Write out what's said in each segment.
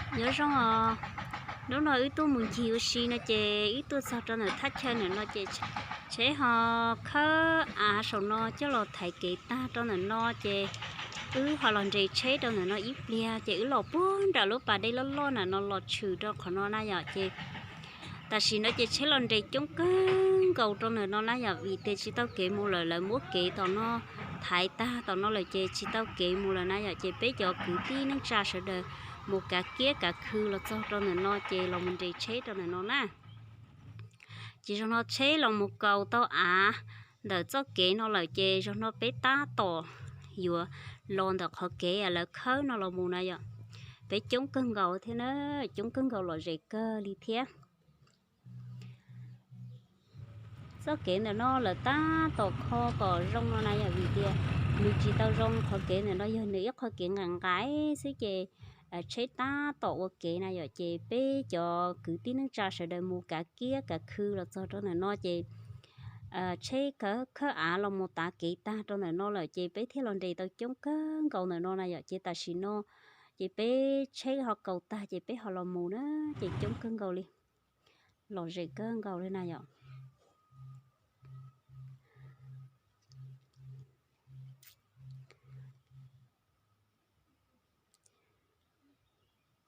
Nyob zoo os, hnub no wb tuaj mus ncig ua si no ces wb tuaj txog rau ntawm thaj chaw ntawm no ces tsheb ho khawb av saum no coj los thaiv kev tag rau ntawm no ces wb ho los nres tsheb rau ntawm no ib pliag ces wb los puag nram lub pas dej loj loj ntawm no los tshwm rau qhov no na yom ces tam sim no ces tsheb los nres coob kawg nkaus rau ntawm no na yom vim tias tsis tau kev mus lawm, lawv muab kev tom no thaiv tag tom no lawm ces tsis tau kev mus lawm na yom ces peb cov kwv tij neej tsa sawv daws mus kav kiab kav khw los txog rau ntawm no ces los mus nres tsheb rau ntawm no na. Ces zaum no tsheb los mus kaus tau av ntawm txoj kev no lawm ces zaum no peb tab tom yuav los ntawm qhov kev lawv khawb no los mus na yom. Peb coob kawg nkaus thiab na, coob kawg nkaus lom zem kawg li thiab. Txoj kev ntawm no lawv tab tom kho kom zoo no na yom vim tias nws tsis tau zoo, qhov kev ntawm no yog nws ib qho kev nqaim nqaim xwb ces tsheb tab tom ua kev na yom ces peb cov kwv tij neej tsa sawv daws mus kav kiab kav khw los txog rau ntawm no ces tsheb khawb av los mus tav kev tag rau ntawm no lawm ces peb thiaj los nres tau coob kawg nkaus ntawm no na yom ces tam sim no ces peb tsheb ho kaus tag ces peb ho los mus na ces coob kawg nkaus li, lom zem kawg nkaus li na yom.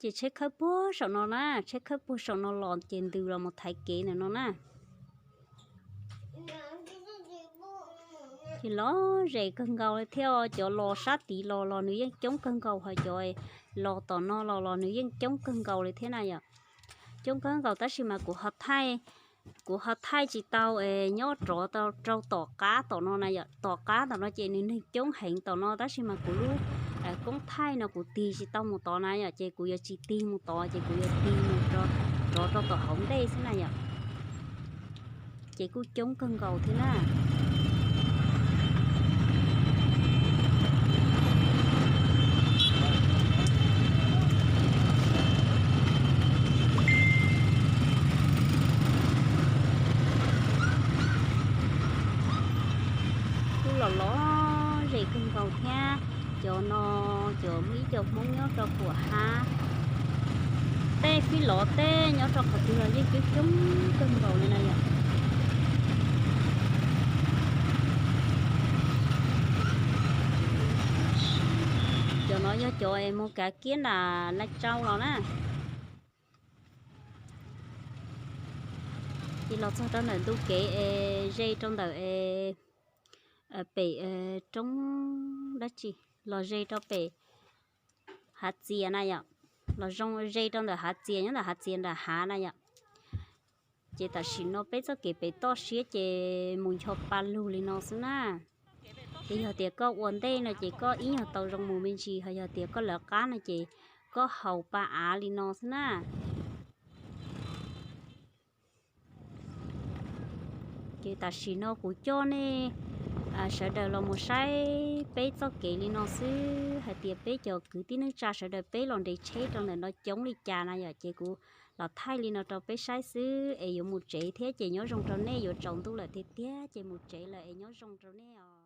Ces tsheb khawb puag saum no na, tsheb khawb puag saum no los ces ntws los mus thaiv kev ntawm no na. Ces lom zem kawg nkaus li thiab, cov los sab tid los los nws yeej coob kawg nkaus, ho cov los tom no los los nws yeej coob kawg nkaus li thiab na yom. Coob kawg nkaus tab sis mas kuv ho thaij, kuv ho thaij tsis tau nyob rov rau tom qab tom no na yom. Tom qab tom no ces nws neeg coob heev tom no tab sis mas kuv lub koob thaij no kuv tig tsis tau mus tod na yom, ces kuv yuav tsis tig mus tod ces kuv yuav tig mus rov rau tom hauv ntej xwb na yom. Ces kuj coob kawg nkaus thiab na. Kuj los lom zem kawg nkaus thiab. Cov no, cov muaj ib co Hmoob nyob rau puam hav, tej fij lov tej nyob rau qhov twg los yeej coob coob kawg nkaus li na yom. Cov no yog cov es mus kav kiab nram Laj Tsau los na. Ces los txog rau ntawm ntu kev es ze rau ntawm es pem roob dab tsi, los ze rau pem hav txias na yom, los zoo ze rau ntawm hav txias, nyob ntawm hav txias nram hav na yom. Ces tam sim no peb txoj kev pem toj siab ces mus ncho pa lug li no xwb na. Ces yog tias koj ua ntej no ces koj ib nyuag tau zoo mus me ntsis, ho yog tias koj lawv qab no ces koj haus pa av li no xwb na. Ces tam sim no kuv coj nej sawv daws los mus saib peb txoj kev li no xwb, hais tias peb cov kwv tij neej tsa sawv daws peb los nres tsheb rau ntawm no coob li cas na yom, ces kuv los thaij li no rau peb saib xwb es yuav mus tsev thiab ces nyob zoo rau nej, yuav tsaus ntuj lawm tiag tiag ces mus tsev lawm es nyob zoo rau nej os.